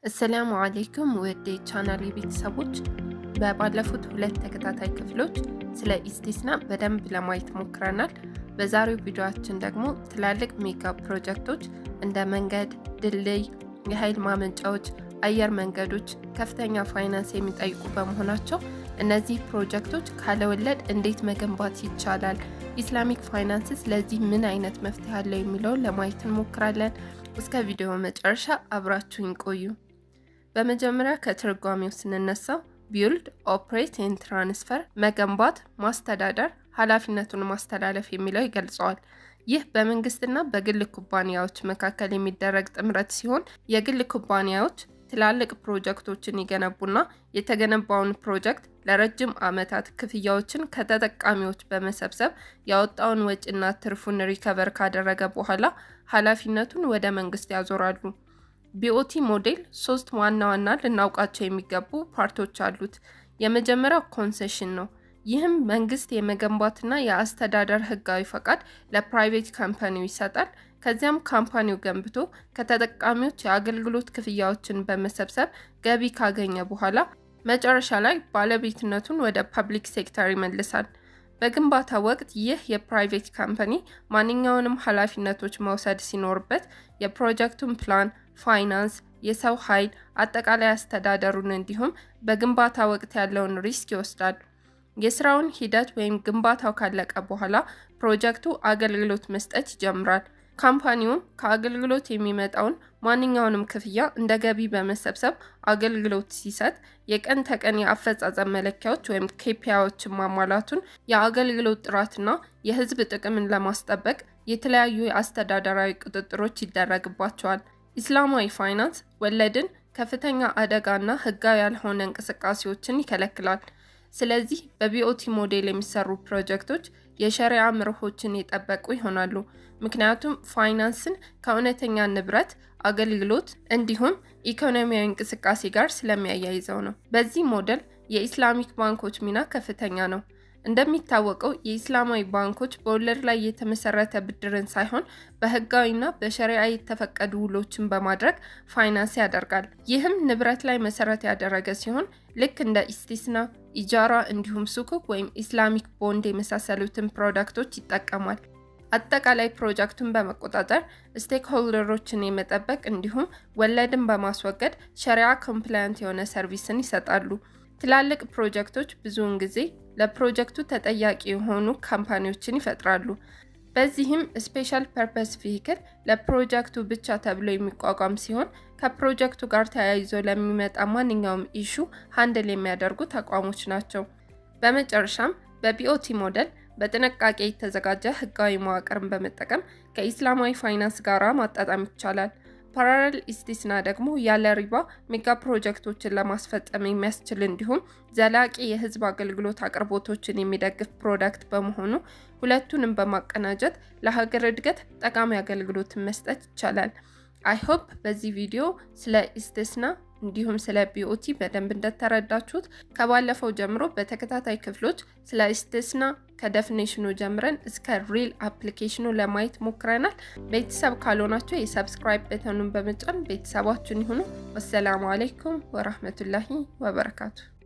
አሰላሙ አለይኩም ውድ የቻናሌ ቤተሰቦች፣ በባለፉት ሁለት ተከታታይ ክፍሎች ስለ ኢስቲስና በደንብ ለማየት ሞክረናል። በዛሬው ቪዲዮአችን ደግሞ ትላልቅ mega ፕሮጀክቶች እንደ መንገድ፣ ድልድይ፣ የኃይል ማመንጫዎች፣ አየር መንገዶች ከፍተኛ ፋይናንስ የሚጠይቁ በመሆናቸው እነዚህ ፕሮጀክቶች ካለወለድ እንዴት መገንባት ይቻላል፣ Islamic finance ስ ለዚህ ምን አይነት መፍትሄ አለው የሚለውን ለማየት እንሞክራለን። እስከ ቪዲዮ መጨረሻ አብራችሁኝ ቆዩ። በመጀመሪያ ከትርጓሜው ስንነሳ build፣ operate and transfer መገንባት፣ ማስተዳደር፣ ኃላፊነቱን ማስተላለፍ የሚለው ይገልጸዋል። ይህ በመንግስትና በግል ኩባንያዎች መካከል የሚደረግ ጥምረት ሲሆን የግል ኩባንያዎች ትላልቅ ፕሮጀክቶችን ይገነቡና የተገነባውን ፕሮጀክት ለረጅም ዓመታት ክፍያዎችን ከተጠቃሚዎች በመሰብሰብ ያወጣውን ወጪና ትርፉን recover ካደረገ በኋላ ኃላፊነቱን ወደ መንግስት ያዞራሉ። BOT model ሶስት ዋና ዋና ልናውቃቸው የሚገቡ part ኦች አሉት። የመጀመሪያው concession ነው። ይህም መንግስት የመገንባትና የአስተዳደር ህጋዊ ፈቃድ ለ private company ው ይሰጣል። ከዚያም company ው ገንብቶ ከተጠቃሚዎች የአገልግሎት ክፍያዎችን በመሰብሰብ ገቢ ካገኘ በኋላ መጨረሻ ላይ ባለቤትነቱን ወደ public sector ይመልሳል። በግንባታ ወቅት ይህ የ private company ማንኛውንም ኃላፊነቶች መውሰድ ሲኖርበት የፕሮጀክቱን ፕላን፣ ፋይናንስ፣ የሰው ኃይል፣ አጠቃላይ አስተዳደሩን እንዲሁም በግንባታ ወቅት ያለውን risk ይወስዳል። የስራውን ሂደት ወይም ግንባታው ካለቀ በኋላ ፕሮጀክቱ አገልግሎት መስጠት ይጀምራል። Company ውም ከአገልግሎት የሚመጣውን ማንኛውንም ክፍያ እንደ ገቢ በመሰብሰብ አገልግሎት ሲሰጥ የቀን ተቀን የአፈጻጸም መለኪያዎች ወይም KPI ዎችን ማሟላቱን፣ የአገልግሎት ጥራትና የሕዝብ ጥቅምን ለማስጠበቅ የተለያዩ የአስተዳደራዊ ቁጥጥሮች ይደረግባቸዋል። ኢስላማዊ ፋይናንስ ወለድን፣ ከፍተኛ አደጋና ህጋዊ ያልሆነ እንቅስቃሴዎችን ይከለክላል። ስለዚህ በ BOT model የሚሰሩ ፕሮጀክቶች የሸሪዓ መርሆችን የጠበቁ ይሆናሉ። ምክንያቱም ፋይናንስን ከእውነተኛ ንብረት፣ አገልግሎት እንዲሁም ኢኮኖሚያዊ እንቅስቃሴ ጋር ስለሚያያይዘው ነው። በዚህ ሞዴል የ Islamic ባንኮች ሚና ከፍተኛ ነው። እንደሚታወቀው የኢስላማዊ ባንኮች በወለድ ላይ የተመሰረተ ብድርን ሳይሆን በህጋዊና በሸሪዓ የተፈቀዱ ውሎችን በማድረግ ፋይናንስ ያደርጋል። ይህም ንብረት ላይ መሰረት ያደረገ ሲሆን ልክ እንደ ኢስቲስና፣ ኢጃራ እንዲሁም ሱኩክ ወይም Islamic bond የመሳሰሉትን product ኦች ይጠቀማል። አጠቃላይ ፕሮጀክቱን በመቆጣጠር stakeholder ኦችን የመጠበቅ እንዲሁም ወለድን በማስወገድ ሸሪዓ compliant የሆነ service ን ይሰጣሉ። ትላልቅ ፕሮጀክቶች ብዙውን ጊዜ ለፕሮጀክቱ ተጠያቂ የሆኑ company ዎችን ይፈጥራሉ። በዚህም special purpose vehicle ለፕሮጀክቱ ብቻ ተብሎ የሚቋቋም ሲሆን ከፕሮጀክቱ ጋር ተያይዞ ለሚመጣ ማንኛውም issue handle የሚያደርጉ ተቋሞች ናቸው። በመጨረሻም በ BOT model በጥንቃቄ የተዘጋጀ ህጋዊ መዋቅርን በመጠቀም ከኢስላማዊ ፋይናንስ ጋር ማጣጣም ይቻላል። Parallel ኢስቲስና ደግሞ ያለ ሪባ mega ፕሮጀክቶችን ለማስፈጸም የሚያስችል እንዲሁም ዘላቂ የህዝብ አገልግሎት አቅርቦቶችን የሚደግፍ product በመሆኑ ሁለቱንም በማቀናጀት ለሀገር እድገት ጠቃሚ አገልግሎትን መስጠት ይቻላል። I hope በዚህ ቪዲዮ ስለ ኢስቲስና እንዲሁም ስለ BOT በደንብ እንደተረዳችሁት። ከባለፈው ጀምሮ በተከታታይ ክፍሎች ስለ ኢስቲስና ከ definition ኑ ጀምረን እስከ real application ኑ ለማየት ሞክረናል። ቤተሰብ ካልሆናችሁ የ subscribe button ኑን በመጫን ቤተሰባችን ይሁኑ። ወሰላሙ አለይኩም ወራህመቱላሂ ወበረካቱ።